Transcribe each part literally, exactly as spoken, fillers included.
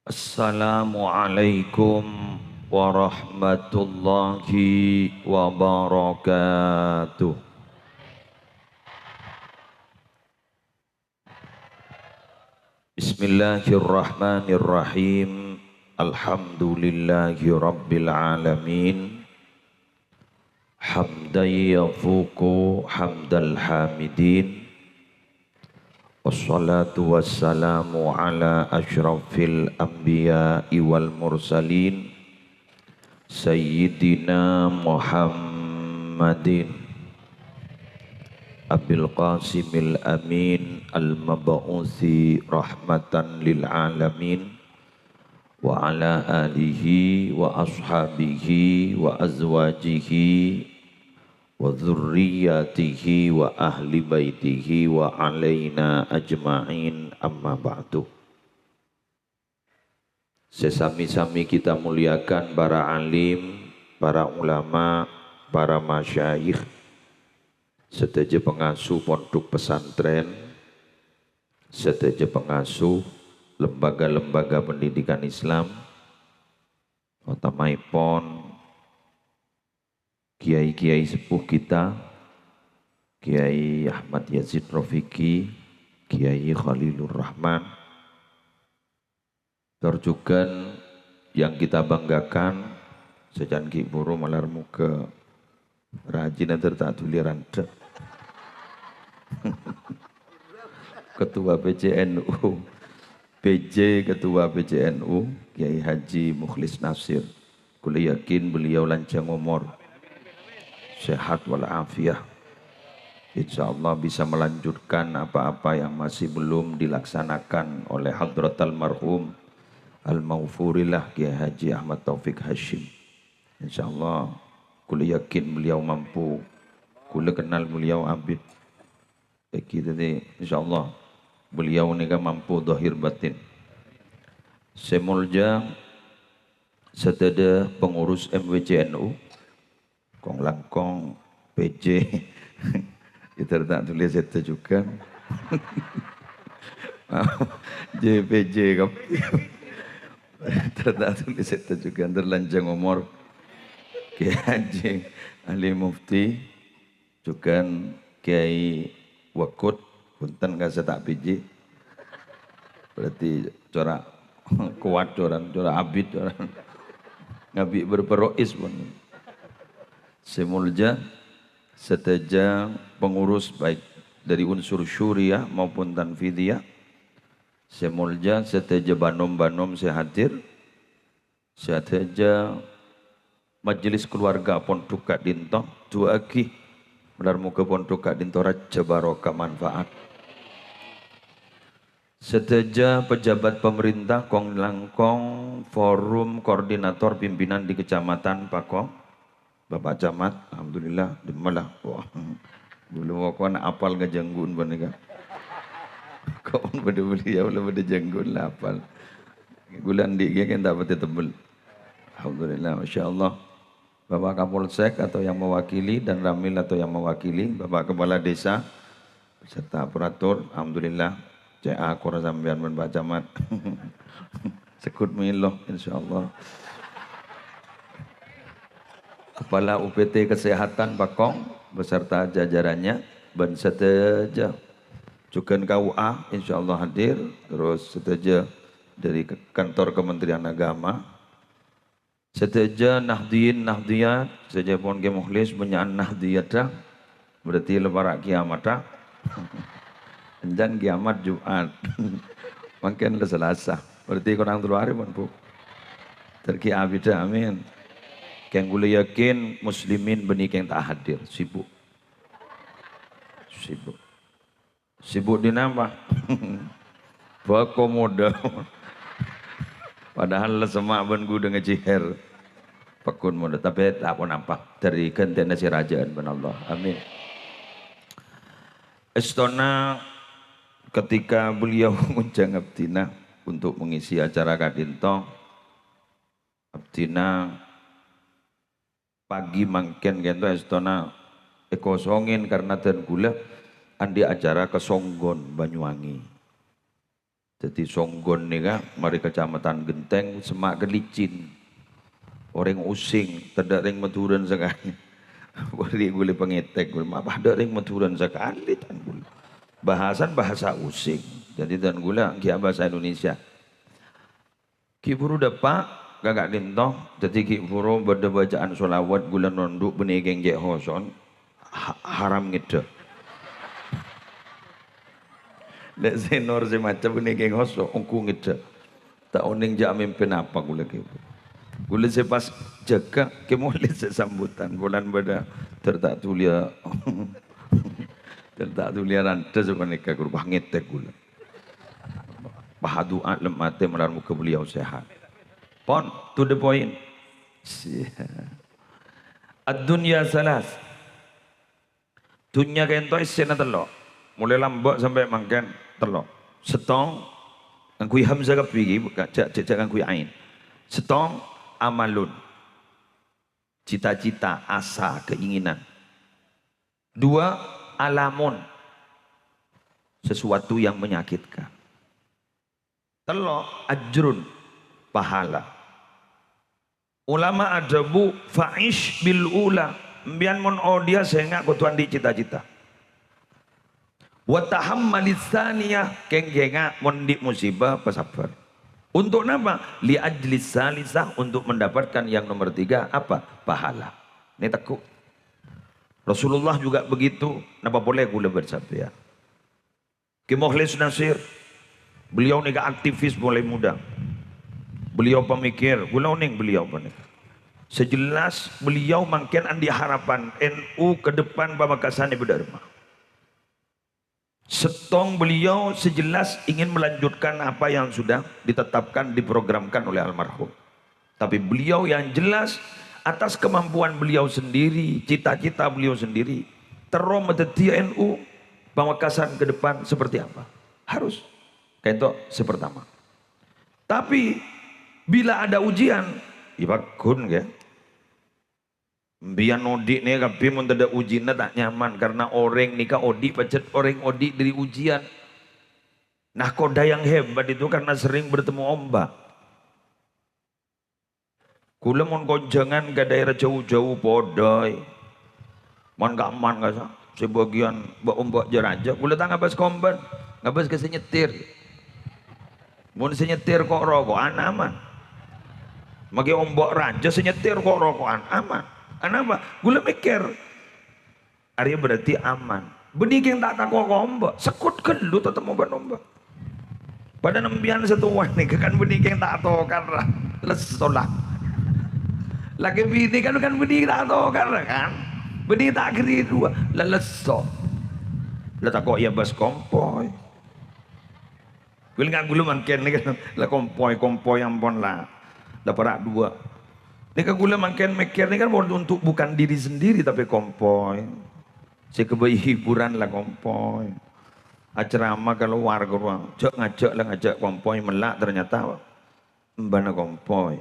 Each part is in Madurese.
Assalamualaikum warahmatullahi wabarakatuh. Bismillahirrahmanirrahim. Alhamdulillahirabbil alamin. Hamdan yafuqu hamdal hamidin. Wassalatu wassalamu ala asyrafil anbiya'i wal mursalin, Sayyidina Muhammadin Abil Qasimil Amin al-mab'usi rahmatan lil alamin, wa ala alihi wa ashabihi wa azwajihi wa dzurriyyatihi wa ahli baitihi wa alaina ajma'in, amma ba'du. Sè sami-sami kita muliakan para alim, para ulama, para masyayikh, sadhâjâ pangasuh pondhuk pesantren, sadhâjâ pangasuh lembaga-lembaga pendidikan Islam, otamaèpon kiai-kiai sepuh kita, Kiai Ahmad Yazid Rafiqi, Kiai Khalilur Rahman, tor jhughân yang kita banggakan, sajan ghi' buru malar moghâ rajina tor ta' dhuli randhâ. Ketua P C N U, P J, Ketua P C N U, Kiai Haji Mukhlis Nasir. Kulâ yakin beliau lanjhâng omor, sehat wal afiat. Insya Allah bisa melanjutkan apa-apa yang masih belum dilaksanakan oleh Hadratal Marhum Al-Maghfurillah Kiai Haji Ahmad Taufik Hasyim. Insya Allah, kulâ yakin beliau mampu. Kulâ kenal beliau abit. Èngghi, dhâddhi, insyaallah, beliau nèka mampu dhahir batin. Sè molja sadhâjâ pengurus M W C N U, kong-langkong P J, itu ta' dhuli sèdhâ jhughân. J P J, itu ta' dhuli sèdhâ jhughân, terlanjang omor. Kiai Haji Ahli Mufti, Jhughân Kiai Wekut, bhunten kassa ta' biji. Berarti cora' kowat, cora', cora' abit, cora' ngabi' berperois pon. Sè molja sadhâjâ pengurus, baik dari unsur syuriah maupun tanfidiyah. Sè molja sadhâjâ banom-banom sè hadir. Sadhâjâ majelis keluarga pondhuk ka'dinto, du'aaghi, malar moghâ pondhuk ka'dinto rajâ barokah manfaat. Sadhâjâ pejabat pemerintah, kong-langkong forum koordinator pimpinan di kecamatan, Pakong, Bapak Camat, alhamdulillah, dimmalah. Wah, bulu pokokna apal ka janggu'en panèka. Kok bâdâ beliau la bâdâ janggu'en la apal. Ghulâ andi' ghi' kan ta' patè tebbel. Alhamdulillah, masya Allah. Bapak Kapolsek atau yang mewakili, Danramil atau yang mewakili, Bapak Kepala Desa, beserta aparatur, alhamdulillah, cè' akorra sampèyan bân Pak Camat. Segghut mèlo, insyaallah. Kepala U P T Kesehatan Pakong beserta jajarannya, bân sadhâjâ jhughân K U A, insyaallah hadir, terus sadhâjâ dari ke-, kantor Kementerian Agama, Sadhâjâ Nahdliyin, Nahdliyat, sadhâjâ pon Kè Mukhlis, bânnya'an Nahdliyat, ta'? Berarti la para' kiamat, ta'? Enjân kiamat Jumat. Mangkèn la Salasa. Berarti korang tello arè pon, Bu. Tergi abidhâ, amin. Kèng ghulâ yakin muslimin bânnè kèng ta' hadir, sibuk. Sibuk. Sibuk di napa? Bâko modâ. Padahal la semma' bân ghudhângnga jihèr. Pagghun modâ, tapè ta' ponapa. Dhâri ghântèna sè rajâ'ân bân Allah. Amin. Èstona ketika beliau ngonjhâng abdhina untuk mengisi acara ka'dinto, abdhina pagi mangkèn kènto èstona èkosongè karna dân ghulâ andi' acara ka Songgon, Banyuwangi. Dhâddhi Songgon nèka marè Kacamatan Genteng, semma' ka licin. Orèng Osing, tadâ' rèng Madhurâna sakalè. Bâri' ghulâ pangètèk, ghulâ, "Ma' padâ rèng Madhurâna sakalè, tan ghulâ." Bahasan bahasa Osing. Dhâddhi tan ghulâ ghi' bhâsa Indonesia. Ghi' bhuru dâpa' ka ka'dinto, dhâddhi ghi' bhuru bâdâ bacaan sholawat, ghulâ nondhu' bânnè kèng cè' hoson, ha-, haram ngèdhâ. Lè' sènor sè maca bânnè kèng hoso, ongghu ngèdhâ. Ta' onèng jâ' mimpin apa ghulâ ghi' bhuru. Ghulâ sè pas jâgâ, kè molè sè sambutan, polana bâdâ ter ta' dhuliyâ. Ter ta' dhuliyâ randhâ sapanèka, ghuru, pas ngètèk ghulâ. Pas adu'a lem atè malar moghâ beliau sehat. Pon, to the point. Siap. Ad-dunya salas. Dhunnya ka'dinto èssèna tello'. Molaè lambâ' sampè' mangkèn tello'. Sèttong, ngangghuy hamzah kabbhi ghi, jâ', jâ', jâ' ngangghuy ain. Sèttong, amalun. Cita-cita, asa, keinginan. Dua, alamun, sesuatu yang menyakitkan. Tello', ajrun, pahala. Ulama adhâbu, "Fa'ish bil ula." Empèyan mon odhi'â sènga' kodhu andi' cita-cita. "Wa tahammalis saniyah," kèng-kènga' mon andi' musibah, pasabbar. Untuk napa? "Li ajlis salisah," untuk mendapatkan yang nomor tiga, apa? Pahala. Ini teguh. Rasulullah juga begitu, napa polè ghulâ bân sampèyan. Ki Mukhlis Nasir, beliau nèka aktivis mulai muda. Beliau pemikir, ghulâ onèng beliau panèka. Sejelas beliau mangkèn andi' harapan N U ke depan Pamekasan nèka bâdâ rèma. Sèttong beliau sejelas ingin melanjutkan apa yang sudah ditetapkan, diprogramkan oleh almarhum. Tapi beliau yang jelas, atas kemampuan beliau sendiri, cita-cita beliau sendiri, terro madhâddhiyâ N U Pamekasan ke depan seperti apa. Harus. Ka'dinto sè pertama. Tapi, bila ada ujian, ya pagghun, ghi. Empèyan odi' nèka kabbhi mon tadâ' ujina ta' nyaman, karena orèng nèka odi' pajhât orèng odi' dâri ujian. Nahkoda yang hebat itu karena sering bertemu ombak. Ghulâ mon konjhângan ka daerah jauh-jauh padâ, è. Man-kamman kassa', sè bâgiyân bâ'-ombâ' jâ-rajâ, ghulâ ta' ngabâs kompon, ngabâs ka sè nyetir. Mon sè nyetir ko'-roko'an, aman. Maghi ombâ' rajâ, sè nyetir ko'-roko'an, aman. Anapa? Ghulâ mèkkèr, "Arèya berarti aman." Bânnè kèng ta' tako' ka ombâ', sekkut ghâllu tatemmo bân ombâ'. Padâ empèyan sè towa nèka kan bânnè kèng ta' tokar, lesso la. Lakè binè kan, kan bânnè ta' tokar, kan? Bânnè ta' ghâri' duwâ', la lesso. La tako' èabâs kompoy. Ghulâ nga-, ghulâ mangkèn nèka, la kompoy, kompoy ampon la. La para' duwâ'. Nèka ghulâ mangkèn mèkkèr nèka kan untuk bukan diri sendiri, tapè kompoy. Sè èghâbây hiburan la kompoy. Acerama kalowar ka rowa, jhâ' ngajhâk la ngajhâk kompoy, mella' ternyata embana kompoy.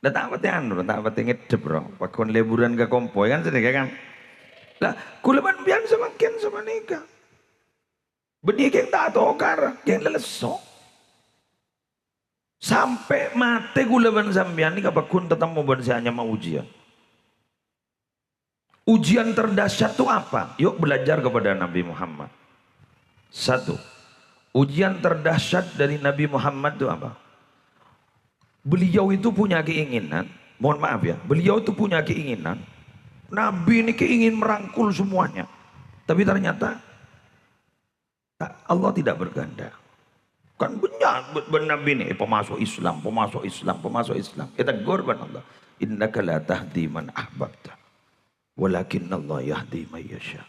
La ta' patè anu, ta' patè ngèddhep, ro. Pagghun liburan ka kompoy kan sanèka kan. La, ghulâ bân empèyan samangkèn sapanèka. Bânnè kèng ta' tokar, kèng la lesso. Sampè' matè ghulâ bân sampèyan nèka pagghun tatemmo bân sè anyama ujian. Ujian terdahsyat itu apa? Yuk belajar kepada Nabi Muhammad. Satu, ujian terdahsyat dari Nabi Muhammad itu apa? Beliau itu punya keinginan, mohon maaf ya, beliau itu punya keinginan, Nabi ini ingin merangkul semuanya. Tapi ternyata Allah tidak berkehendak. Kan bânnya' bân Nabi nè, eh, pamaso' Islam, pamaso' Islam, pamaso' Islam. Ètegur bân Allah, "Innaka la tahdi man ahbabta, walakinnallaha yahdi may yasha."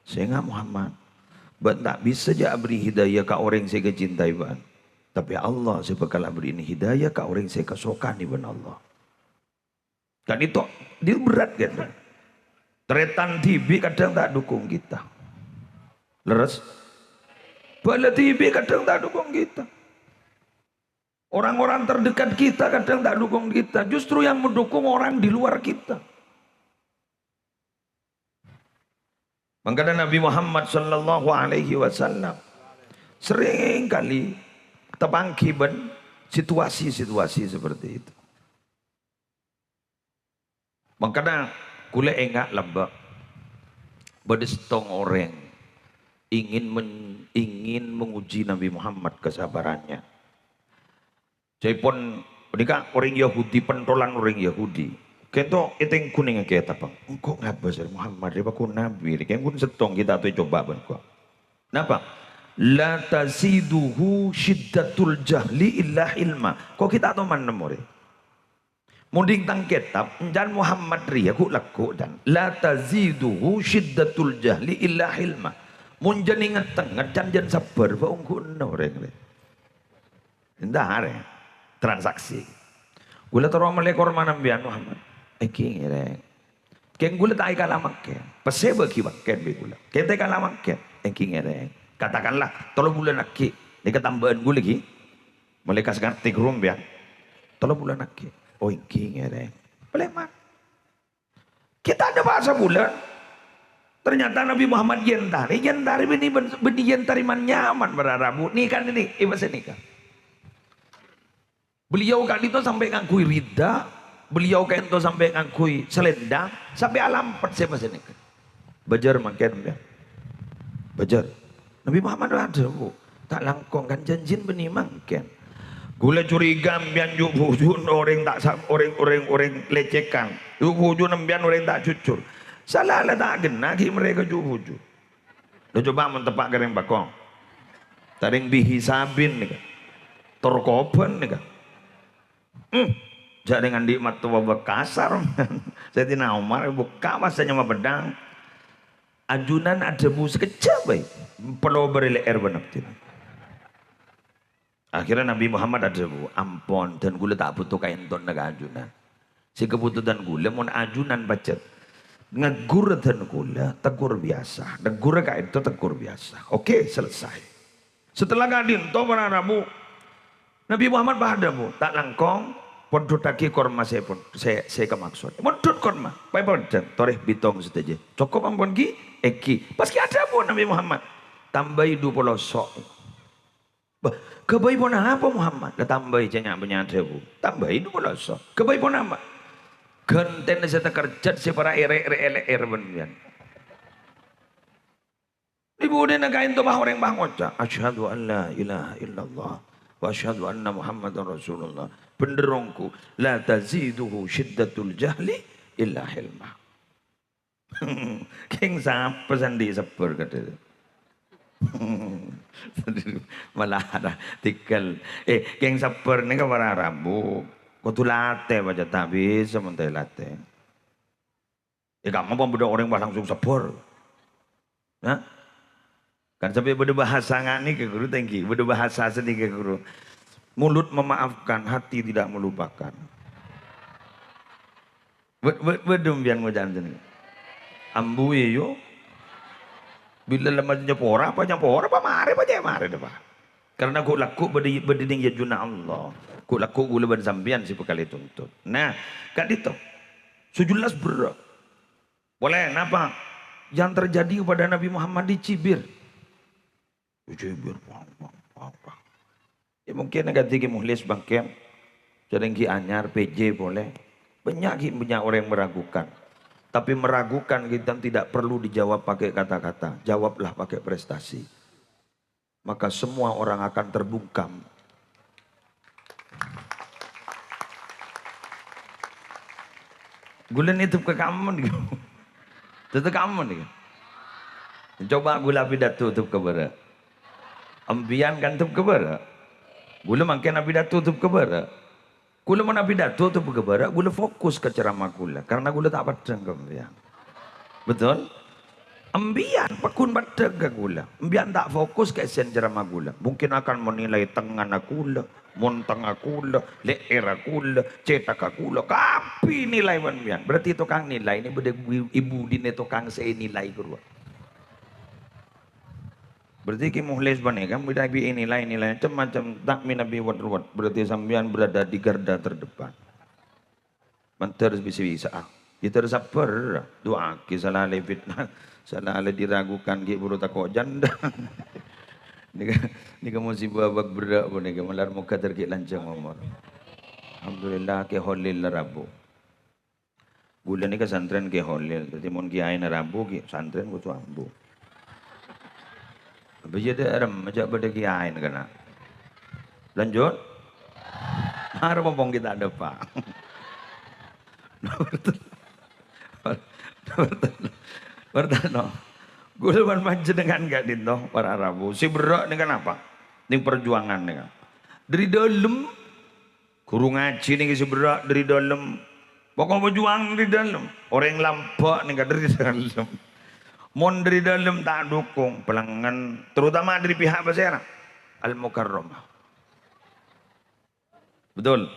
Sènga' Muhammad, bâ'na ta' bisa jâ' aberri' hidayah ka orèng sè èkacintai bâ'na. Tapè Allah sè bhâkal aberri'in hidayah ka orèng sè èkasokanè bân Allah. Kan itu, itu berat kan? Tarètan dhibi' kadhâng ta' dukung kita. Lerres? Bhâlâ dhibi' kadhâng ta' dukung kita. Orang-orang terdekat kita kadhâng ta' dukung kita. Justru yang mendukung orang di luar kita. Mangkana Nabi Muhammad sallallahu alaihi wasallam, Sering kali tapangghi bân situasi-situasi seperti itu. Mangkana kaulâ enga' lambâ', bâdâ sèttong orèng ingin men-, ingin menguji Nabi Muhammad kesabarannya. Ca'èpon panèka orèng Yahudi, pentholan orèng Yahudi. Kènto ètèngghu neng kètabbhâ. Engko' ngabâs Muhammad rèya paggun nabi, kèng ghun sèttong ghi' ta' tao ècoba' bân engko'. Napa? "La taziduhu syiddatul jahli illa hilma." Ko' ghi' ta' tao manem orèng. Mon ding tang kètab, ènca'na Muhammad rèya ghu'-, lagghu', can. "La taziduhu syiddatul jahli illa hilma." Mon jhân èngèt-tengngèt, can, jhân sabbhâr, bâ' ongghuwânna orèng rèya. Èntar, transaksi. Kaulâ terro mellè korma sampèyan, Muhammad. Èngghi ngèrèng. Kèng kaulâ ta' èkala mangkèn. Pèssè bâgi mangkèn bi' kaulâ. Kèng ta' èkala mangkèn. Èngghi ngèrèng. Katakanlah, tello bulân aghi'. Nèka tambâ'ân kaulâ ghi. Malaikat ngartè ghâruwa sampèyan. Tello bulân aghi'. Oh, èngghi ngèrèng. Palèman. Ghi' ta' adâ' pas sabulân. Ternyata Nabi Muhammad èyentarè, èyentarè bânnè, bânnè èyentarè man-nyaman para rabu. Nèka nèka, è bâsa nèka. Beliau ka'dinto sampè' ngangghuy rida, beliau ka'dinto sampè' ngangghuy selendang, sampè' alampet sè bâsa nèka. Bâjâr mangkèn, ya. Bâjâr. Nabi Muhammad adhâbu, "Ta' langkong kan janjina bânnè mangkèn. Kaulâ curiga sampèyan ju'-bhuju' orèng ta' sa-, orèng, orèng, orèng lècèkan. Ju'-bhuju' sampèyan orèng ta' jujur. Sala la ta' ghenna ghi' marèka ju'-bhuju'." Lho, coba mon teppa' ka rèng bhâko. Ta' rèng bihisabin nèka. Tor kobân nèka. Hmm, jhâ' rèng andi' mattowa bâ' kasar. Sayyidina Umar bukka' pas nyama pedhâng. Ajunan adhâbu sakejjhâ' bhâi, palobarè lè'èr bân abdhina. Akhirnya Nabi Muhammad adhâbu, "Ampon, dân kaulâ ta' bhuto kaèntona ka ajunan. Sè kabhutowan kaulâ mon ajunan pajhât neggur dân kaulâ, teggur biyasa. Neggur kaènto teggur biyasa." Oke, selesai. Setelah ka'dinto para rabu, Nabi Muhammad pas adhâbu, "Ta' langkong, pondhuttaghi korma sè pon-, sè, sè kamaksod." Mondhut korma, paè pondhut, torè bitong sadhâjâ. "Cokop ampon, ghi?" "Èngghi." Pas ghi' adhâbu Nabi Muhammad, "Tambâi du polo so'." "Bâh, ghâbây ponapa, Muhammad?" "La tambâi, cè' nya'-bânnya' adhâbu. Tambâi du polo so'." "Ghâbây ponapa?" "Ghântèna sè takerjhât sè para' èrè'-rè' è lè'èr bân biyân." È budina kaènto pas orèng pas ngoca', "Asyhadu an la ilaha illallah wa asyhadu anna Muhammadar Rasulullah." Bhendher ongghu, "La taziduhu syiddatul jahli illa hilma." Kèng sapa sè andi' sabbhâr kadhi? Malah ada tinggal. Eh, kèng sabbhâr nèka para rabu. Kodhu latè, pajhât ta' bisa mon ta' èlatè. È kamma pon bâdâ orèng pas langsung sabbhâr. Hah? Kan sampè' bâdâ bahasa nga' nèka, Guru, tèngghi. Bâdâ bahasa sanèka, Guru. "Mulut memaafkan, hati tidak melupakan." Bâ-, bâ-, bâdâ sampèyan ngoca' sanèka. Ambu, iyâ. Bilâ la nyapora, apa nyapora, apa marè, apa cè' marè, dâpa'. Karena ghu'-, lagghu' bâdâ, bâdâ neng yajuna Allah. Ghu'-, lagghu' kaulâ bân sampèyan sè bhâkal ètuntut. Nah, ka'dinto. Sè jelas berrâ'. Polè, napa yang terjadi kepada Nabi Muhammad dicibir? Dicibir. Wah, wah, wah, wah. Ya, mungkin akadhi Ki Mukhlis bângkèn. Jhârâng ghi' anyar, P J polè. Bânnya' ghi', bânnya' orèng meragukan. Tapi meragukan kita tidak perlu dijawab pakai kata-kata. Jawablah pakai prestasi. Maka semua orang akan terbungkam. Ghulâ nèddhep ka kamma nèka. Tèddhep kamma nèka. Coba ghulâ apidato dhep ka bârâ'. Empèyan kan dhep ka bârâ'. Ghulâ mangkèn apidato dhep ka bârâ'. Ghulâ mon apidato dhep ka bârâ', ghulâ fokus ka ceramah ghulâ, karena ghulâ ta' peddhâng ka empèyan. Betul? Empèyan pagghun peddhâng ka ghulâ. Empèyan ta' fokus ka essèna ceramah ghulâ. Mungkin akan menilai tengnga'na ghulâ, montengnga ghulâ, lè'èrra ghulâ, cèthagghâ ghulâ, kabbhi nilai bân empèyan. Berarti tokang nilai nè bâdâ è bu-, è budina tokang sè ènilai ghâruwa. Berarti Ki Mukhlis panèka mènabi nilai-nilai macem-macem, ta' mènabi wet-ruwet. Berarti sampèyan berada di garda terdepan. Mandhâr bisa-bisa, ah. Ghi' terro sabbhâr, du'aaghi salalè fitnah, salalè diragukan ghi' buru tako' jhândhâng. Nèka, Nèka musibah bâk berrâ' panèka, malar moghâ ter ghi' lanjhâng omor. Alhamdulillah, Kè Kholil la rabu. Ghulâ nèka santrèn Kè Kholil, dhâddhi mon kèyaèna rabu, ghi' santrèn kodhu ambu. Apa iyâ dâ' remma jhâ' bâdâ kèyaèna kana'. Lanjut. Mara pompong kita ada, Pak. Nomor tello'. Nomor tello'. Nomor tello'. Ghulâ bân panjhennengngan ka'dinto, para rabu. Sè berrâ' nèka napa? Nèng parjuwângan nèka. Dâri dâlem, ghuru ngajhi nèka sè berrâ' dâri dâlem. Pokok parjuwângan dâri dâlem. Orèng lambâ' nèka dâri dâlem. Mon dâri dâlem ta' dukung, pelengngen, terutama dâri pihak pasèra? Al-Mukarramah. Betul.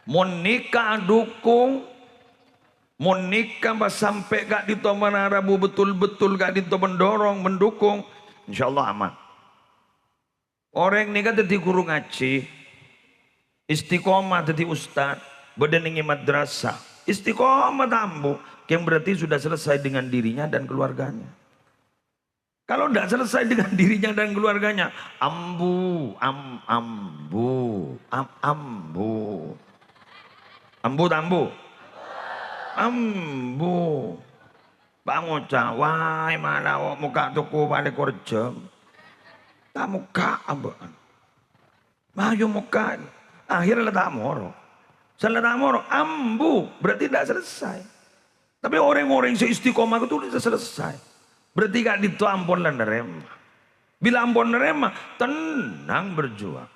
Mon nèka adukung, mon nèka pas sampè' ka'dinto mara rabu betul-betul ka'dinto mendorong, mendukung, insyaallah aman. Orèng nèka dhâddhi ghuru ngajhi, istiqomah dhâddhi ustad, bâdâ nèng è madrasah, istiqomah ta' ambu, kèng berarti sudah selesai dengan dirinya dan keluarganya. Kalau ndak selesai dengan dirinya dan keluarganya, ambu, am-, ambu, am-, ambu. Ambu ta' ambu? Ambu. Pangoca', "Wah, mala mokka' toko pa' lèkor jam." Ta' mokka', amba'an. Mayu mokka'. Akhirnya la ta' moro. Sè la ta' moro, ambu. Berarti ndak selesai. Tapi orèng-orèng sè istiqomah itu bisa selesai. Berarti ka'dinto ampon la narèma. Bila ampon narèma, tenang berjuang.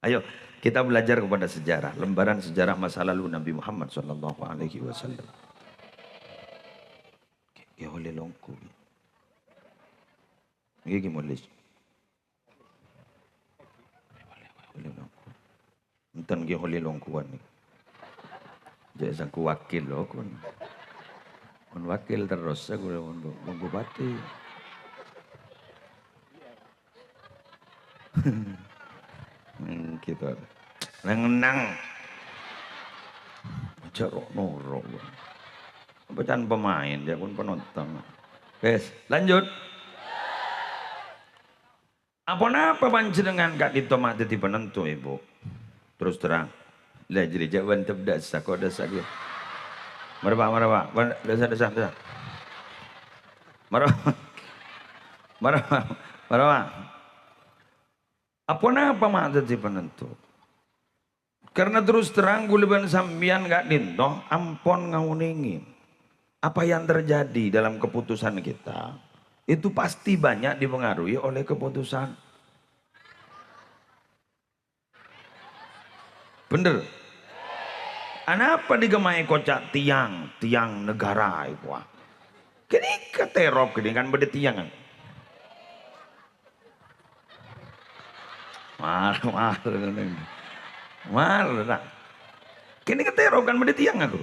Ayo, kita belajar kepada sejarah, lembaran sejarah masa lalu Nabi Muhammad sallallahu alaihi wasallam. Kè Kholil longghu. Ngghi, Kè Molis. Enten Kè Kholil longghuwân nèka. Jhâ' sèngko' wakil lho, kon. Kon wakil terros, aku lho, mon, mon bupati. Hmm, gitu. Nang-nang. Aja' ro'-noro'. Apa can pemain, ya pun penonton. Wes, lanjut. Aponapa panjhennengngan ka'dinto ma' dhâddhi panentu, Ibu? Terus terang. Lah, jârèya jhâ' bân tep dasa, kok dasa ghi. Mara, Pak, mara, Pak. Bân-, dasa, dasa, dasa. Mara, mara, mara, Pak. Aponapa ma' dhâddhi panentu? Karena terus terang, ghulâ bân sampèyan ka'dinto ampon ngaonèngè apa yang terjadi dalam keputusan kita, itu pasti banyak dipengaruhi oleh keputusan. Bhender? Anapa dhika ma' èkoca' tiyang, tiyang negara èkoca'? Ghânèka terop ghânèka kan bâdâ tiyang. Mar, mar, mar, ta'. Ghânèka terop kan bâdâ tiyang aku.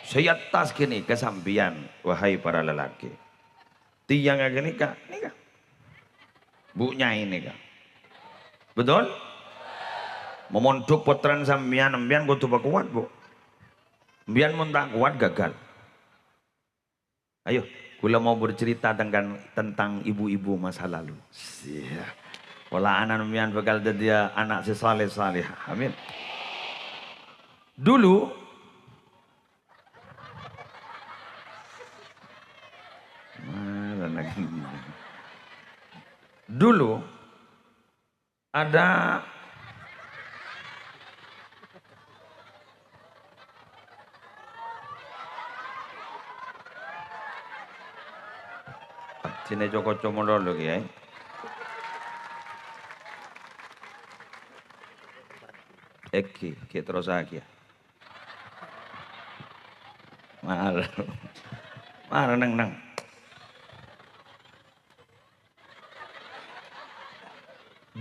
Sè è attas ghânèka sampèyan, wahai para lelaki. Tiyang ghânèka, nèka. Bu Nyai nèka. Betul? Momondhuk pottrana sampèyan, sampèyan kodhu pakowat, Bu. Sampèyan mon ta' kowat, gagal. Ayo, kaulâ mau bercerita tentang, tentang ibu-ibu masa lalu. Siap. Pola ana' sampèyan bakal dhâddhiyâ ana' sè saleh-salehah. Amin. Dulu, dulu, Ada. Sini coko-coko dulu, Kiai. Eki, ki terus lagi ya. Mar. Mar, neng, neng.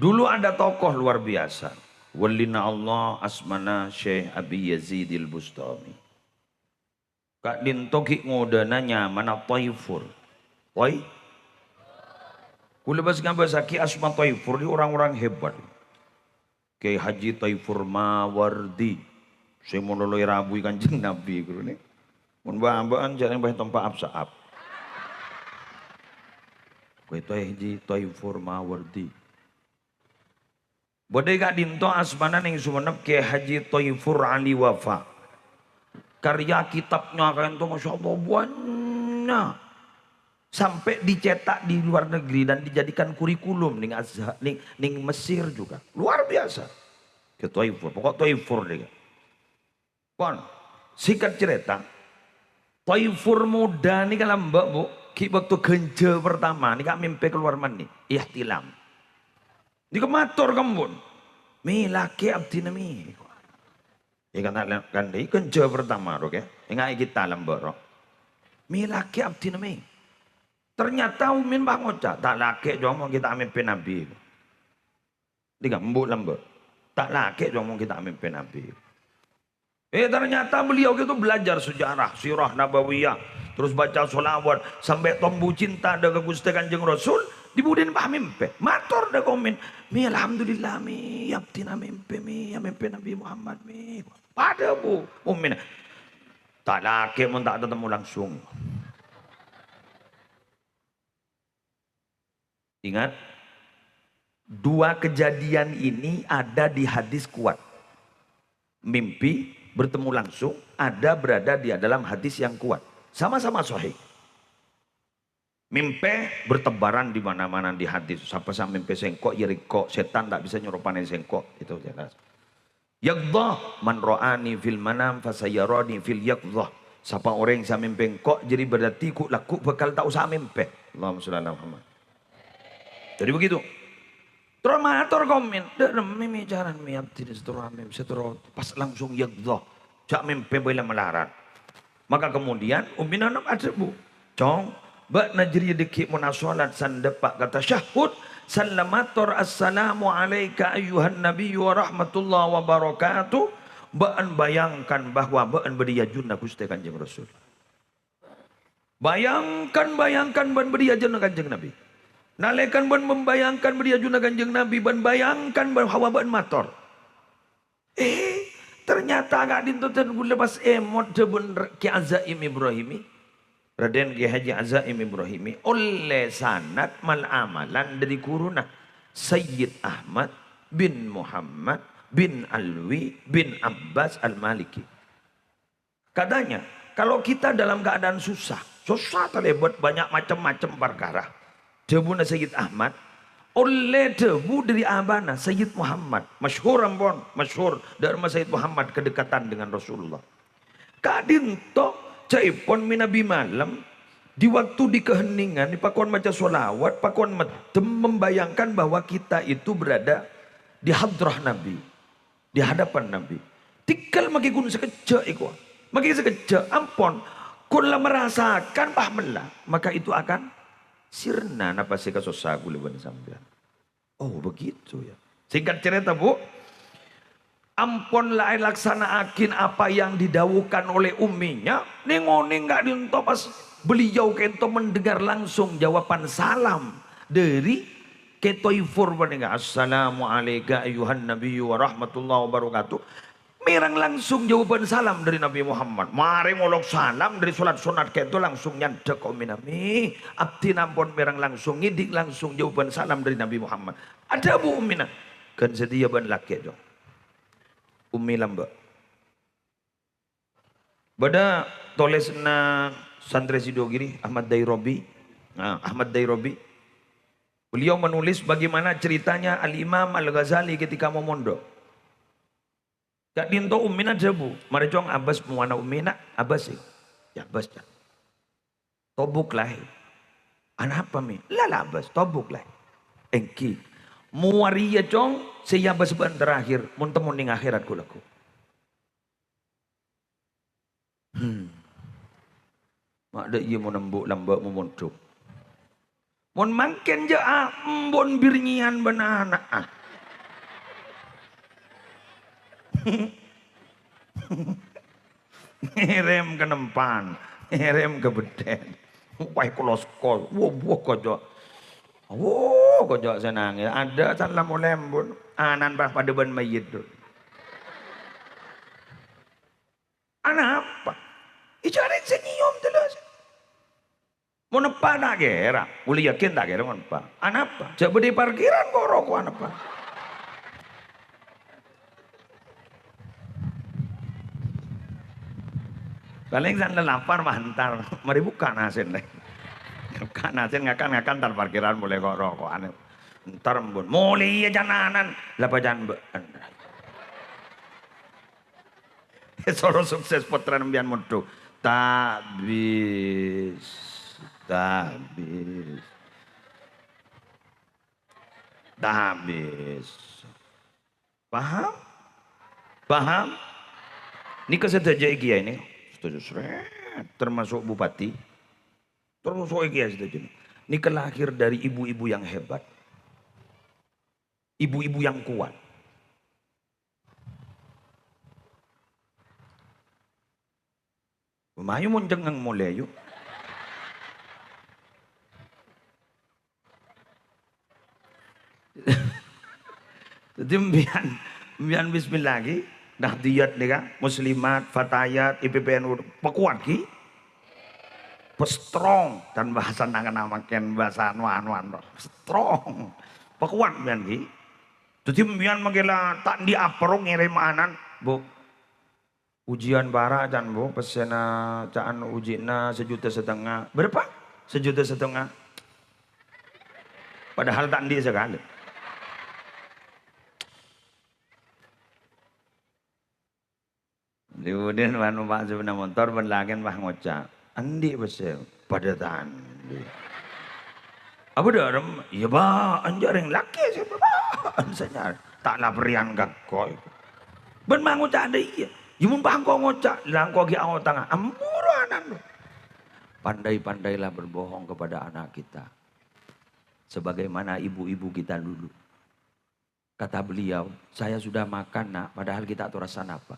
Dulu ada tokoh luar biasa. Walina Allah asmana Syekh Abi Yazidil Bustami. Ka'dinto ghi' ngodâna nyamana Taifur. Woi. Kaulâ bâs ngabâsaghi asma Taifur nèka orang-orang hebat. Kiai Haji Taifur Mawardi, sè malolo èrabui Kanjeng Nabi, ghuru nè. Mon bâ'-bâ'ân jhâ' rèng bâ'ân tompa' ap-sa'ap. Kè Haji Toifur Mawardi. Bâdâ è ka'dinto asmana neng Sumenep, Kè Haji Toifur Ali Wafa. Karya kitabnya ka'dinto, Masya Allah, banyak. Sampai dicetak di luar negeri dan dijadikan kurikulum neng Azha-, neng, neng Mesir juga. Luar biasa. Kè Toifur, pokok Toifur deh. Pon, singkat cerita, Toifur Muda nèka lambâ', Bu, ghi' bâkto ghânjhâ pertama nèka mimpè kalowar mani, ihtilam. Nèka mator ka embun, "Mè, lakè abdhina, mè." È, kan, kan, ghânjhâ pertama, ro, kè. Ènga'è kita lambâ', ro. "Mè, lakè abdhina, mè." Ternyata Umin pas ngoca', "Ta' lakè, Cong, mon ghi' ta' mimpè Nabi." Nèka, embu' lambâ'. "Ta' lakè, Cong, mon ghi' ta' mimpè Nabi." Eh, ternyata beliau itu belajar sejarah, sirah nabawiyah, terus baca sholawat, sampai tombu cinta dâ' ka Ghustè Kanjeng Rasul, di budina pas mimpè. Mator dâ' ka Umin, "Mè, alhamdulillah, Mè, abdhina mimpè, Mè, ya mimpè Nabi Muhammad, Mè." Padâ, Bu, Umin. "Ta' lakè mon ta' tatemmo langsung." Ingat, dua kejadian ini ada di hadis kuat. Mimpi bertemu langsung, ada berada di dalam hadis yang kuat. Sama-sama sahih. Mimpè bertebaran di mana-mana di hadis. Sapa sè mimpè sèngko', ya rèko'. Sètan ta' bisa nyoropane sèngko'. Itu jelas. Yaqdhah, "Man ra'ani fil manam fasayarani fil yaqdhah." Sapa orèng sè mimpè engko', jârèya berarti ghu'-lagghu' bhâkal ta' osa mimpè. Allahumma sholli ala Muhammad. Jadi begitu. Terus mator ka Umin, "Dâ' remma mè carana mè abdhina sè terro amim-, sè terro pas langsung yaqdhah. Jhâ' mimpè bhâi la malarat." Maka kemudian Ummi Nanom adhâbu, "Cong, bâ'na jârèya dâggi' mon asholat san dâpa' ka tasyahhud, san la mator, 'Assalamu alaika ayyuhan nabiyyu wa rahmatullahi wa barakatuh,' bâ'na bayangkan bahwa bâ'na bâdâ è ajunna Ghustè Kanjeng Rasul." Bayangkan, bayangkan bâ'na bâdâ è ajunna Kanjeng Nabi. Nalèkana bâ'na membayangkan bâdâ è ajunna Kanjeng Nabi, bâ'na bayangkan bahwa bâ'na mator. Eh, ternyata ka'dinto dân ghulâ pas èmot dhâbuna R-, Kè Azaim Ibrahimi. Raden Kè Haji Azaim Ibrahimi ollè sanad mal-amalan dâri ghuruna, Sayyid Ahmad bin Muhammad bin Alwi bin Abbas Al-Maliki. Katanya, kalau kita dalam keadaan susah, susah talèbât bânnya' macem-macem parkara. Dhâbuna Sayyid Ahmad, ollè dhâbu dâri abana Sayyid Muhammad. Masyhur ampon, masyhur. Dâ' remma Sayyid Muhammad kedekatan dengan Rasulullah. Ka'dinto, ca'èpon manabi malem, di waktu di keheningan, èpakon maca sholawat, pakon meddem, membayangkan bahwa kita itu berada di hadrah Nabi. Di hadapan Nabi. Tèngghâl makè ghun sakejjhâ' èko. Makè sakejjhâ', ampon. Ghun la merasakan pahmella, maka itu akan sirna napa sè èkasossa ghulâ bân sampèyan. Oh, begitu ya. Singkat cerita, Bu, ampon la èlaksana'aghi apa yang didhâbuwâghi olè umminya, neng-oneng ka'dinto pas beliau ka'dinto mendengar langsung jawaban salam dâri Kè Toifur panèka, "Assalamu alaika ayyuhan nabiyyu wa rahmatullahi wa barakatuh." Mèreng langsung jawaban salam dâri Nabi Muhammad. Marè ngolok salam dâri sholat sunnat ka'dinto langsung nyandhek ka Ummina, "Mè, abdhina ampon mèreng langsung, ngèdhing langsung jawaban salam dâri Nabi Muhammad." Adhâbu Ummina, "Ghân satèya bâ'na lakè', Cong." Ummi lambâ'. Bâdâ tolèsanna Santrè Sidogiri, Ahmad Dairobi. Nah, Ahmad Dairobi. Beliau menulis bagaimana ceritanya Al-Imam Al-Ghazali ketika mau mondok. Ka'dinto ummina adhâbu, "Marè, Cong, abâs mowana ummina, abâs, è." "Èabâs, Cong." "Tobuk, laè." "Anapa, Mè?" "La, la abâs, tobuk, laè." "Èngghi. Mowa rèya, Cong, sè èabâs bâ'na terakhir, mon temmo neng akhèrat ghu'-lagghu'." Hmm. Ma' dâ' iyâ mon embu' lambâ' momondhuk. Mon mangkèn jâ' a-, embun birnyiyan bân ana'a. Ngèrèm ka nempan, ngèrèm ka beddhân. Wah, kolos-kol. Wah, wah, kocok. Wah, kocok sè nangès. Adâ' salam olè embun. Ana'na pas padâ bân mayyit, Du. Anapa? Ijâ rèng sè nyèyom tellos. Mon eppa' ta' kèra, kaulâ yakin ta' kèra mon eppa'. Anapa? Jhâ' bâdâ è parkiran kok roko'an eppa'. Palèng san lalapar mah entar. Marè bukka' nasèn, lè. Bukka' nasèn ngakan-ngakan entar parkiran molè kok roko'an. Entar embun. Molè iyâ jhâ' nanan. La pajhân bâ'ân. Soro sukses pottrana empiyan mondhuk. Tabis. Tabis. Tabis. Paham? Paham? Nèka sadhâjâ è kèya nè. Sadhâjâ srèt, termasuk bupati. Termasuk è kèya sadhâjâ nè. Nèka lahir dari ibu-ibu yang hebat. Ibu-ibu yang kuat. Mayu mon cengngeng molè, yu. Dhâddhi, empiyan, empiyan bismillah ghi, Nahdiyat nèka, Muslimat, Fatayat, I P P N U, pakuat ghi. Strong, kan bahasa nang-, namaken bahasa anu-anuan, strong. Pakuat empiyan ghi. Dhâddhi, empiyan mangkèla ta' andi' apa ro ngèrèm anan, Bu. Ujian para' can, Bu, pèssèna ca'an uji'na sajuta satengnga. Berapa? Sajuta satengnga. Padahal ta' andi' sakalè. Kemudian manu Pak sepeda motor, bân lakèn pas ngoca', "Andi' pèssè?" "Padâ ta' andi'." "Apa dârem?" "Iyâ, bâ'ân jhâ' rèng lakè' sè bâ'ân sè nyarè. Ta' la pèrèyan ka engko'." Bân ma' ngoca' dâ' iyâ. Iyâ, mon pas engko' ngoca', la engko' ghi' aotangnga. Ambu ro anan. Pandai-pandailah berbohong kepada anak kita. Sebagaimana ibu-ibu kita dulu. Kata beliau, "Saya sudah makan, Nak, padahal ghi' ta' tao rassana apa."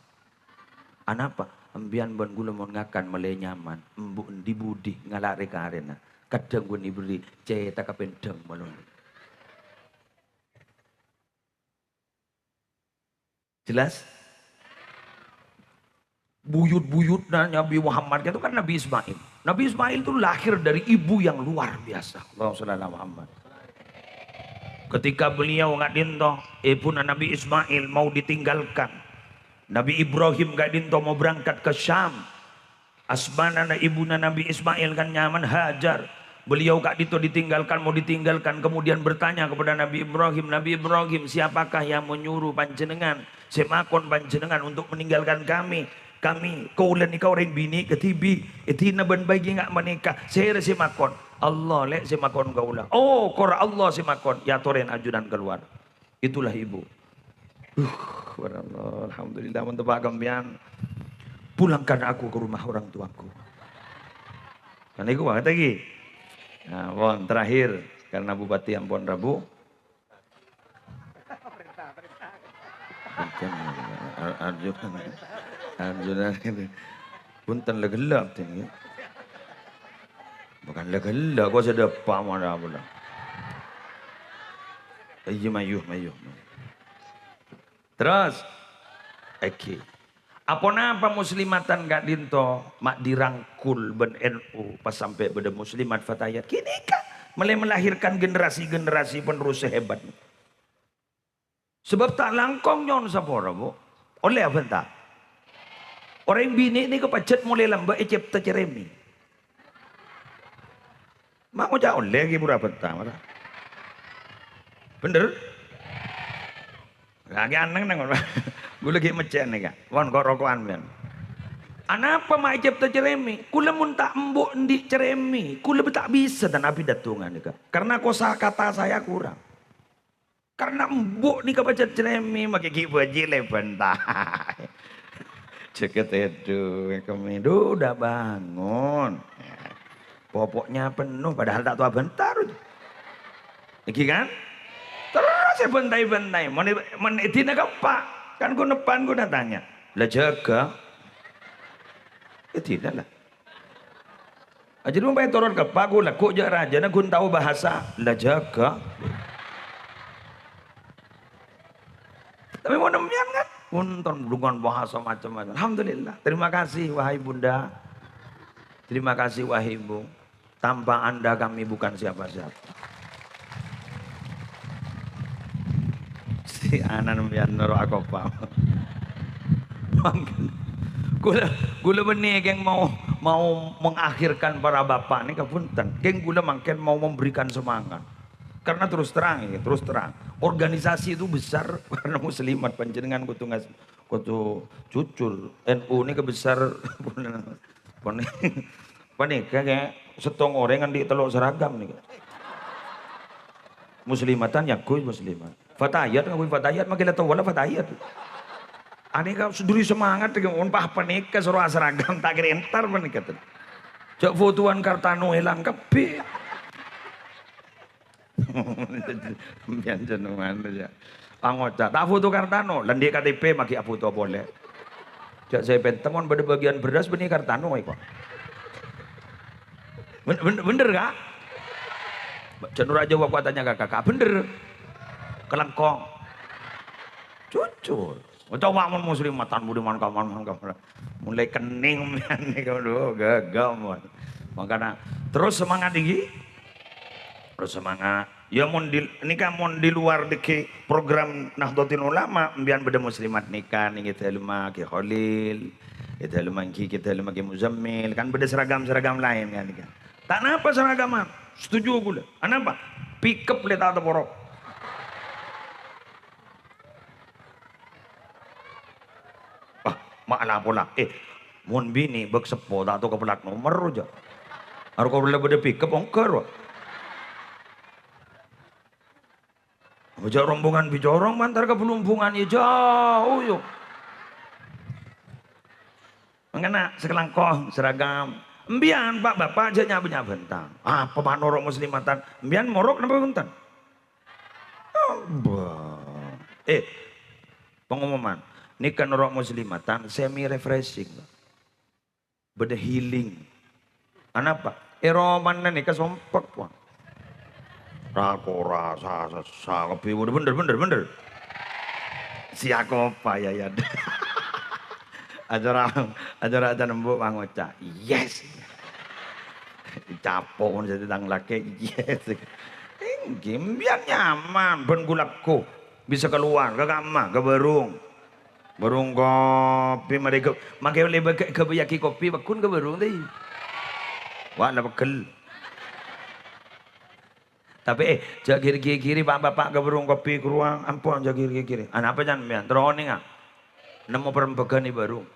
"Anapa?" "Empiyan bân kaulâ mon ngakan mèlè nyaman, embu' endi budi ngala' rè-karèna. Kadhâng bân èberri' cèthagghâ pèndhâng malolo." Jelas? Buyut-buyutna Nabi Muhammad itu kan Nabi Ismail. Nabi Ismail itu lahir dari ibu yang luar biasa. Allahumma shalli ala Muhammad. Ketika beliau ka'dinto, ibuna Nabi Ismail mau ditinggalkan. Nabi Ibrahim ka'dinto mau berangkat ke Syam. Asmana na-, ibuna Nabi Ismail kan nyaman Hajar. Beliau ka'dinto ditinggalkan, mau ditinggalkan, kemudian bertanya kepada Nabi Ibrahim, "Nabi Ibrahim, siapakah yang menyuruh panjenengan, sè makon panjenengan untuk meninggalkan kami? Kami, kaulâ nèka orèng binè' kadhibi', èdina bân bâi ghi' nga' panèka. Sèra sè makon?" "Allah, Lè', sè makon kaulâ." "Oh, kor Allah sè makon, ya atorè ajunan kalowar." Itulah ibu. Uh, subhanallah, alhamdulillah, mon teppa' ka empèyan. "Pulangkan aku ke rumah orang tuaku." Kan iku banget lagi. Nah, pon, terakhir, karena Bupati ampon rabu. Ar-, arju-, arjunan ini. Punten, la ghellâ', Ding, ya. Bukan la ghellâ', kok sè dâpa' mara pula. Iyâ, mayu, mayu, mayu. Terros, èngghi. Aponapa muslimatan ka'dinto ma' dirangkul bân N U pas sampè' bâdâ muslimat fatayat? Ghânèka, mèlè melahirkan generasi-generasi penerus sè hebat. Sabâb ta' langkong nyo'on sapora, Bu. Ollè abhânta. Orèng binè' nèko pajhât molaè lambâ' ècèpta cerèmè. Ma' ngoca' ollè ghi' pura abhânta, mara. Bhender? Lagi aneng neng, ghulâ ghi' meccè'an nèka. Pon ko'-roko'an mèn. Anapa ma' ècèpta cerèmè? Kaulâ mon ta' embu' endi' cerèmè, kaulâ ta' bisa tanabi dâttongan nèka. Karena kosakata saya kurang. Karena embu' nèka pajhât cerèmè, makè ghi' bâji' lè bhânta. Jhâgâ tèdung, kemè, "Duh, udah bangun." Popoknya penuh, padahal ta' tao abhânta. Èngghi kan? Terros èbhânta-bhânta. Mon, mon èdina ka eppa', kan ghun eppa' ghun tanya, "La jhâgâ?" Èdina la. Ajâ dhu pètoron ka eppa' ghun lagghu' jâ' rajâna ghun tao bahasa, "La jhâgâ." Tapè mon empèyan kan, ghun ton dengan bahasa macam-macam. Alhamdulillah. Terima kasih, wahai Bunda. Terima kasih, wahai Ibu. Tanpa Anda kami bukan siapa-siapa. Si Anan mbiyan noro' akopa. Mangkèn, kaulâ, kaulâ bânnè kèng mau, mau mengakhirkan para bapak nèka, bhunten. Kèng kaulâ mangkèn mau memberikan semangat. Karena terus terang ya, terus terang. Organisasi itu besar karena muslimat, panjenengan kudu ngas-, kudu jujur. N U nèka besar, panè-, panèka kaya sèttong orèng andi' tello' seragam nèka. Muslimatan nyangghuy muslimat. Fatayat ngangghuy fatayat, makin la towa la fatayat. Anèka seduri semangat nèka, mon pas panèka soro aseragam, ta' kèra entar panèka. Jhâ' fotowan Kartano èlang kabbhi. Sampèyan jhâ' ngono, ya. Pangoca', "Ta' foto Kartano." Lah, andi' K T P maghi afoto polè. Jhâ' sè pènta mon bâdâ bâgiyân bherrâs bânnè Kartano, kok. Ben-, ben-, bener, Kak? Jhâ' noro' ajâwâb, aku tanya ka Kakak. Bener. Kalangkong. Jujur. Coba mon muslimatan budiman kaman, man kaman. Mulai kening, man, nèka, aduh, gaga, mon. Mangkana, terus semangat, iki. Terus semangat. Ya, mon di, nèka mon di luar dâgghi' program Nahdlatul Ulama, mbiyan bâdâ muslimat nèka, nèng è dâlemma Ki Kholil, è dâlemma ènggi, è dâlemma Ki Muzammil, kan bâdâ seragam-seragam laèn, kan, nèka. Ta' napa seragaman, setuju kaulâ. Anapa? Pickup lè ta' teporo. Wah, ma' la pola. Eh, mon binè bâk seppo ta' tao ka plat nomer, jhâ'. Arowa kaulâ bâdâ pickup, ongghâ, rowa. Jhâ' rombongan bicorong, mantar ka Blumbungan, ya jhâu, yo. Mangkana sakalangkong seragam. Mbiyan, Pak, Bapak, jhâ' nya'-bânnya' bhântang. Apa, Pak, noro' muslimatan? Mbiyan morok napa bhunten? Abba. Eh, pengumuman. Nèka noro' muslimatan semi refreshing, Pak. Bâdâ healing. Anapa? È romana nèka sompek, Pak. Ra-kora, sa-, sa-, sa-, kabbhi, bener, bener, bener. Siakopa, ya, ya. Acara, acara, acara embu' pangoca'. Yes. Capo' mon jadi tang lakè'. Yes. Ènggi, mbiyan nyaman, bân kulakku. Bisa keluar, ka kamma, ka bârung. Bârung kopi, marè ghe-, mangkè olle bâgâ-, ghâbâyyaghi kopi, pagghun ka bârung, tè. Wa, la pegghel. Tapè, eh, jhâ' ghi-, ghi-, ghiri, Pak, Bapak, ka bârung kopi, ka rowa, ampon, jhâ' ghi-, ghi-, ghiri. Anapa can, mbiyan? Terro onènga. Nemmo parembhâghân è bârung.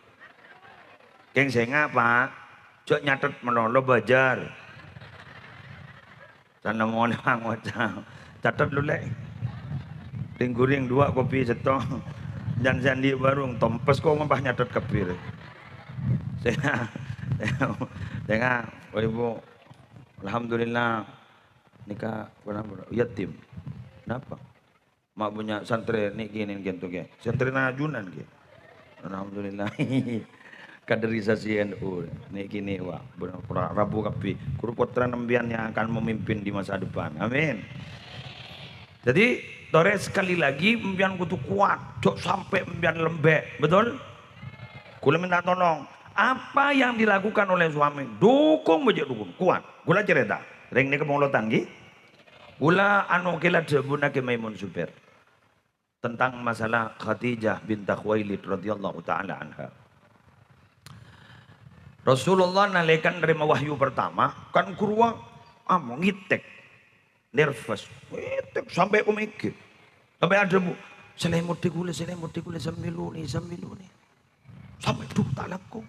Kèng sènga', Pak. Jhâ' nyathet malolo bâjâr. Sanamone mangoca', "Catet lu, Lè'. Ring-ghuring duwâ' kopi sèttong. Jhân sè andi' bârung, tompes ko' mon pas nyatet kabbhi, rè." Sènga', sènga', Bapak Ibu, alhamdulillah, nèka, ponapa, yatim. Napa? Ma' bânnya' santrè nè' kènè' ghânto, Kè. Santrèna ajunan, Kè. Alhamdulillah. Kaderisasi N U nè' kènè', wa', bân-, pra-, rabu kabbhi. Ghuru pottrana mbiyan yang akan memimpin di masa depan. Amin. Jadi, torè sekali lagi, mbiyan kodhu kowat. Jhâ' sampè' mbiyan lembek. Betul? Kaulâ minta tolong. Apa yang dilakukan oleh suami? Dukung bâjâ dukung. Kowat. Kaulâ carèta. Rèng nèka pangolotan, ghi. Kaulâ anu kèla dhâbuna Kè Maimun Zubair tentang masalah Khadijah binti Khuwailid radhiyallahu ta'ala anha. Rasulullah nalèka narèma wahyu pertama, kan ghâruwa amo ngètèk, nervous, ngètèk sampè' komèghi. Sampè' adhâbu, "Sèlèmodhi kaulâ, sèlèmodhi kaulâ, zammiluni, zammiluni." Sampè', "Duh, ta' langkong."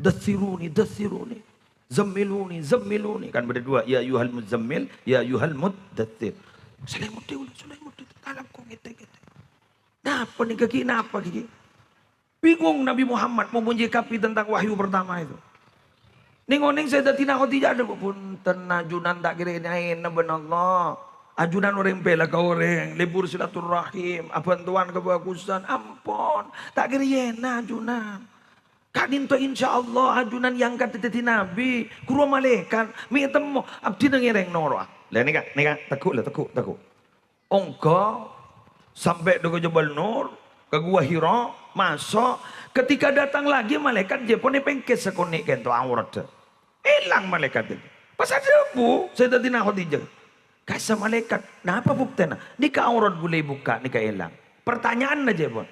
"Dassiruni, dassiruni. Zammiluni, zammiluni." Kan bâdâ duwâ', "Ya ayyuhal muzzammil, ya ayyuhal muddassir." "Sèlèmodhi kaulâ, sèlèmodhi, ta' langkong ngètèk, ngètèk." Napa nèka, ghi? Napa, ghi? Bingung Nabi Muhammad mau menyikapi tentang wahyu pertama itu. Neng-oneng Sayyidatina Khadijah adhâbu, "Bhunten, ajunan ta' kèra èna-èna bân Allah. Ajunan orèng pèlak ka orèng, lebur silaturrahim, abhântowan kabhâghusân, ampon. Ta' kèra èna ajunan. Ka'dinto insyaallah ajunan èangkat dhâddhi nabi, ghuru malaèkat, mè' temmo, abdhina ngèrèng noro'a." Lah nèka, nèka, tegghu' la, tegghu', tegghu'. Ongghâ sampè' dâ' ka Jabal Nur, ka Gua Hira, maso'. Ketika datang lagi malaèkat, jhâ' pon èpèngkès sakonè' kènto aoratta. Èlang malaèkat itu. Pas adhâbu Sayyidatina Khadijah, "Kassa' malaèkat, napa buktèna? Nèka aurat ghulâ èbukka', nèka èlang." Pertanyaanna jâ', pon,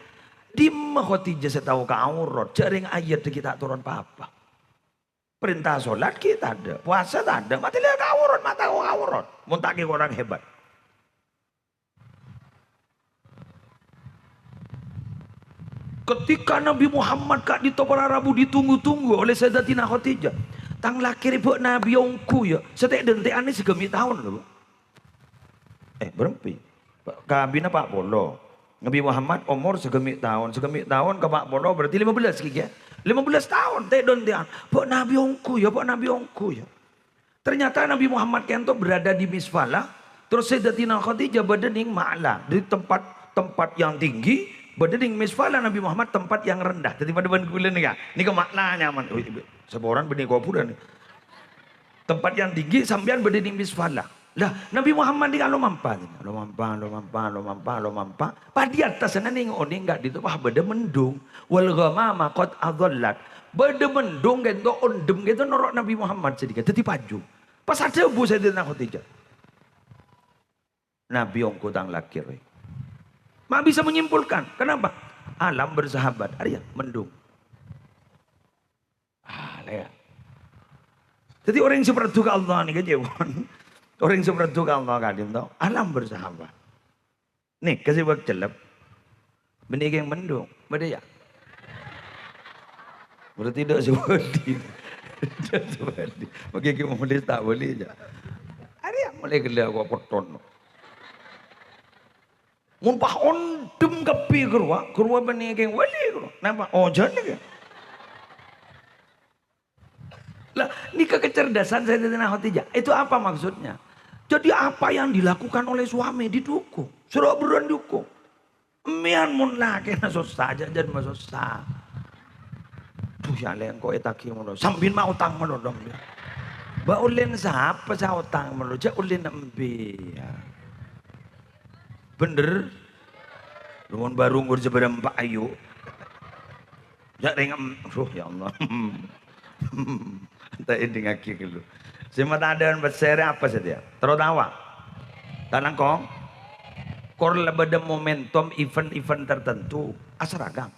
dimma Khadijah sè tao ka aurat? Jâ' rèng ayat ghi' ta' toron pa-apa. Parènta solat ghi' tadâ', powasa tadâ', matè la ka aurat, ma' tao ka aurat. Mon ta' ghi' korang hebat. Ketika Nabi Muhammad ka'dinto para rabu ditunggu-tunggu oleh Sayyidatina Khadijah, "Tang lakè rè bâ'na bi' ongghu, ya, sè tè'-dântè'an nè sagâmè' taon, lho." Eh, bârâmpa? Kabinna pa' polo. Nabi Muhammad omor sagâmè' taon, sagâmè' taon ka pa' polo berarti lima belas ghi, ya. Lima belas taon tè'-dântè'an. "Bâ'na bi' ongghu, ya, bâ'na bi' ongghu, ya." Ternyata Nabi Muhammad kento berada di Misfalah, terros Sayyidatina Khadijah bâdâ nèng Ma'la, di tempat, tempat yang tinggi, bâdâ nèng Misfalah Nabi Muhammad tempat yang rendah. Dhâddhi padâ bân kaulâ nèka. Nèka Ma'la nyaman. Ui, saporan bânnè kobhurân. Tempat yang tinggi, sampèyan bâdâ nèng Misfalah. Lah, Nabi Muhammad nèka lomampa, lomampa, lomampa, lomampa, lomampa. Pas di attasna nèng onèng ka'dinto, wah, bâdâ mendung. "Wal ghamama qad adhallat." Bâdâ mendung kento, ondhem kento noro' Nabi Muhammad sanèka. Dhâddhi paju. Pas adhâbu Sayyidatina Khadijah, "Nabi ongghu tang lakè rè." Ma' bisa menyimpulkan. Kenapa? Alam bersahabat. Arèya, mendung. Ah, lè, ya. Dhâddhi orèng sè paradu ka Allah nèka jâ', pon. Orèng sè paradu ka Allah ka'dinto, alam bersahabat. Nèka sè bâk cellep. Bânnè kèng mendung. Bâdâ, ya? Berarti dâ' sè bâdhi. Dâ' sè bâdhi. Mangkèn kèng molè ta' bâli, ya. Arèya molè ghellâ' kok potton. Mon pas ondhem kabbhi ghâruwa, ghâruwa bânnè kèng wali ghâruwa. Napa? Ojhân nèka. Lah, nèka kecerdasan Sayyidatina Khadijah. Itu apa maksudnya? Jadi apa yang dilakukan oleh suami didukung. Soro' bârân didukung. Mèyan mon lakèna sossa, jhâ', jhâ' masossa. Duh, ya, lè, engko' ètagi mono. Sambi ma' otang mono, dong. Bâ' ollèna sapa sè otang mono? Jhâ' ollèna embi', ya. Bhender? Mon bâru ngur jhâ' bârâmpa ayu. Jhâ' rèng em-, duh, ya Allah. Ta' èdingngaghi ghâllu. Sè matadhâ'ân pèssè rè apa satèya? Terro tawa? Ta' langkong? Kor la bâdâ momentum event-event tertentu, aseragam.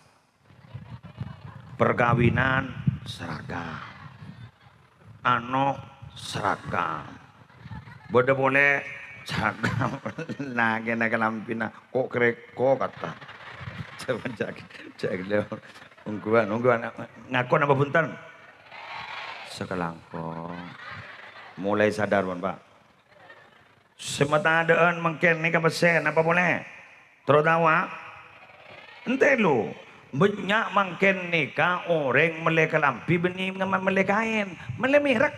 Perkawinan, seragam. Ano, seragam. Bâdâ polè, seragam. Lakèna kalambhina, kok-krèkok kata. Coba cak, cak, ongghuwân, ongghuwân. Ngako napa bhunten? Sakalangkong. Mulai sadar, pon, Pak. Sè matadhâ'ân mangkèn nèka pèssè, napa polè? Terro tawa? Ènte, lo. Bânnya' mangkèn nèka orèng mellè kalambhi bânnè mellè kaèn. Mellè mèrek.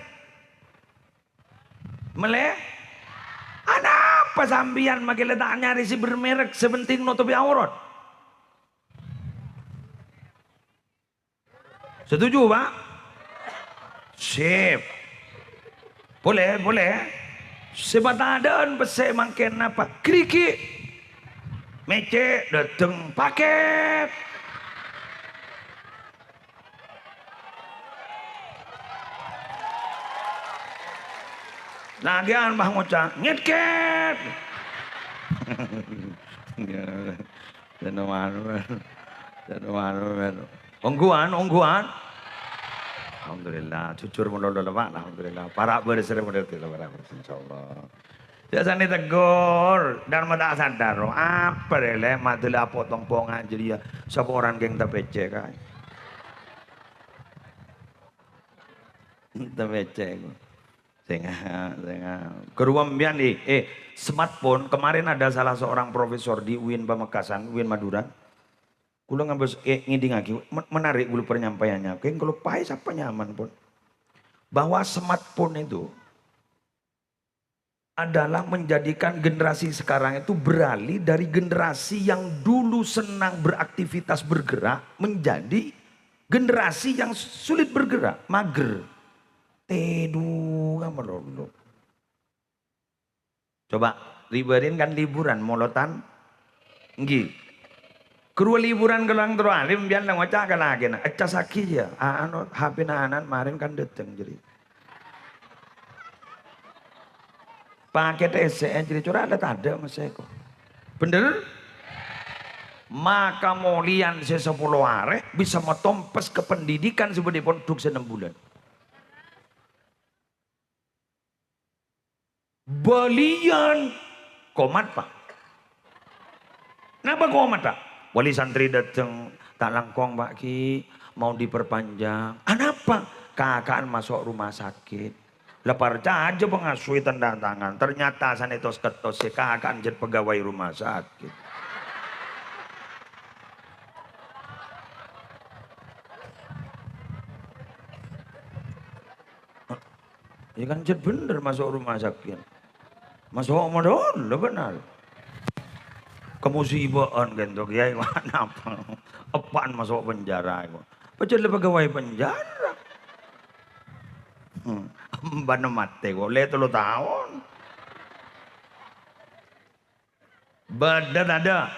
Mellè? Anapa sampèyan makkè la ta' nyarè sè bermerek, sè penting notobhi aurat? Setuju, Pak? Sip. Polè, polè. Sè matadhâ'ân pèssè mangkèn napa? Ghârighi'. Mècè' dâteng pakèt. Lagghiyan, Pak, ngoca', "Ngèt-kèt." Jhâ' mano, jhâ' mano, jhâ' mano. Ongghuwân, ongghuwân. Alhamdulillah, jujur malolo, Pak. Alhamdulillah. Para' bârâs rè model ghellâ', para' bârâs, insyaallah. Biasane tegur, dan ma' ta' sadar, apa rè, lè, madhâlâ apo tompongan jârèya, saporan kèng tapècè', kaè. Tapècè', sènga', sènga'. Ghâruwa mbiyan, eh, eh, smartphone, kemarin ada salah seorang profesor di UIN Pamekasan, UIN Madura. Kula ngabâs-, eh, ngèdingngaghi, men-, menarik dulu penyampaiannya. Kèng kaloppaè sapa nyaman pon. Bahwa smartphone itu adalah menjadikan generasi sekarang itu beralih dari generasi yang dulu senang beraktivitas bergerak menjadi generasi yang sulit bergerak, mager. Tèdungan malolo. Coba, liburan kan liburan, molotan? Èngghi. Ghâruwa liburan ka lowang terro alim, biyan la ngoca' ka lakèna, "Ècasaghi, yâ, a-, anu, H P-na anan marèn kan dâteng," jârèya. Pakèt essè'è jârèya cora' la tadâ' messè ko. Bhender? Maka molèyan sè sapolo arè bisa matompes ka pendidikan sè bâdâ è pondhuk sè ennem bulân. Bâliyân komat, Pak. Napa komat, Pak? Wali santri dâteng, "Ta' langkong, Pak Ki, mau diperpanjang." "Anapa?" "Kaka'en maso' rumah sakit." La parcajâ pangasuh è tanda tangan, ternyata sanètos kettos sè kaka'en jhât pegawai rumah sakit. Iyâ kan jhât bhender maso' rumah sakit. Maso' modhâl, lo benar. Kamusibaan kan to, Kiai, napa? Eppa'en maso' penjara iku. Pajhât la pegawai penjara. Hmm. Bâ'na matè ko, lè tello taon. Bâdâ tadâ'?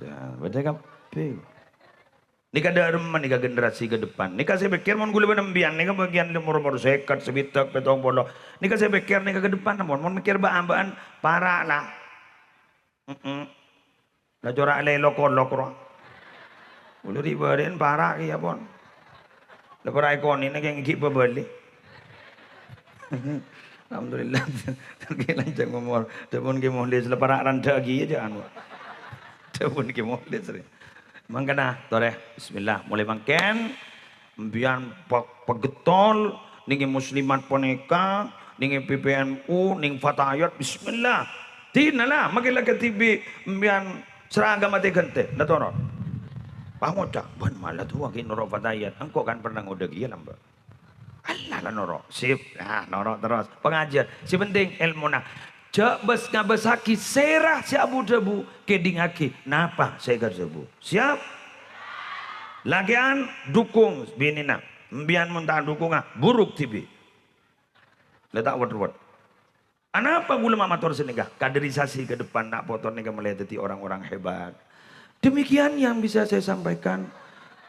Sa-, bâdâ kabbhi. Nèka dâremma nèka generasi ke depan. Nèka sè pèkkèr mon ghulâ bân empiyan nèka bâgiyân umur-umur sèket, sabidhâk, pèttong polo. Nèka sè pèkkèr nèka ke depan, mon, mon mèkkèr bâ'-abâ'ân para' la. Mm-mm. La cora' lè lo-kolok rowa. Ghulâ ri'-bâri'en para' kèya pon. La para' èkonè'na kèng ghi' pabâli. Alhamdulillah. Kèng lanjhâng omor. Dhâbuna Kè Mukhlis la para' randhâ' kèya jhâ' anu. Dhâbuna Kè Mukhlis rè. Mangkana, torè. Bismillah. Molaè mangkèn. Empiyan pa-, pagettol, nèng è Muslimat panèka, nèng è P P N U, nèng Fatayat, bismillah. Dina la, makè la kadhibi' empiyan seragam atè-ghântè, la toro'. Pangoca', "Bân mala towa ghi' noro' Fatayat, engko' kan pernah ngodâ kèya lambâ'." Allah la noro', sip, ah, noro' terros. Pangajiyân, sè penting èlmona. Jhâ' bâs-ngabâssaghi sèra sè abu-dhâbu, kèdhingngaghi napa sè èkadhâbu. Siap? Lakèyan dhukung binèna. Empiyan mon ta' dhukunga, buruk dhibi'. La ta' wet-wet. Anapa ghulâ ma' mator sanèka? Kaderisasi ke depan na' poto nèka molaè dhâddhi orang-orang hebat. Demikian yang bisa saya sampaikan.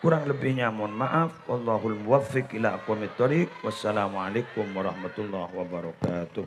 Kurang lebihnya mohon maaf. Wallahul muwaffiq ila aqwamit thoriq. Wassalamualaikum warahmatullahi wabarakatuh.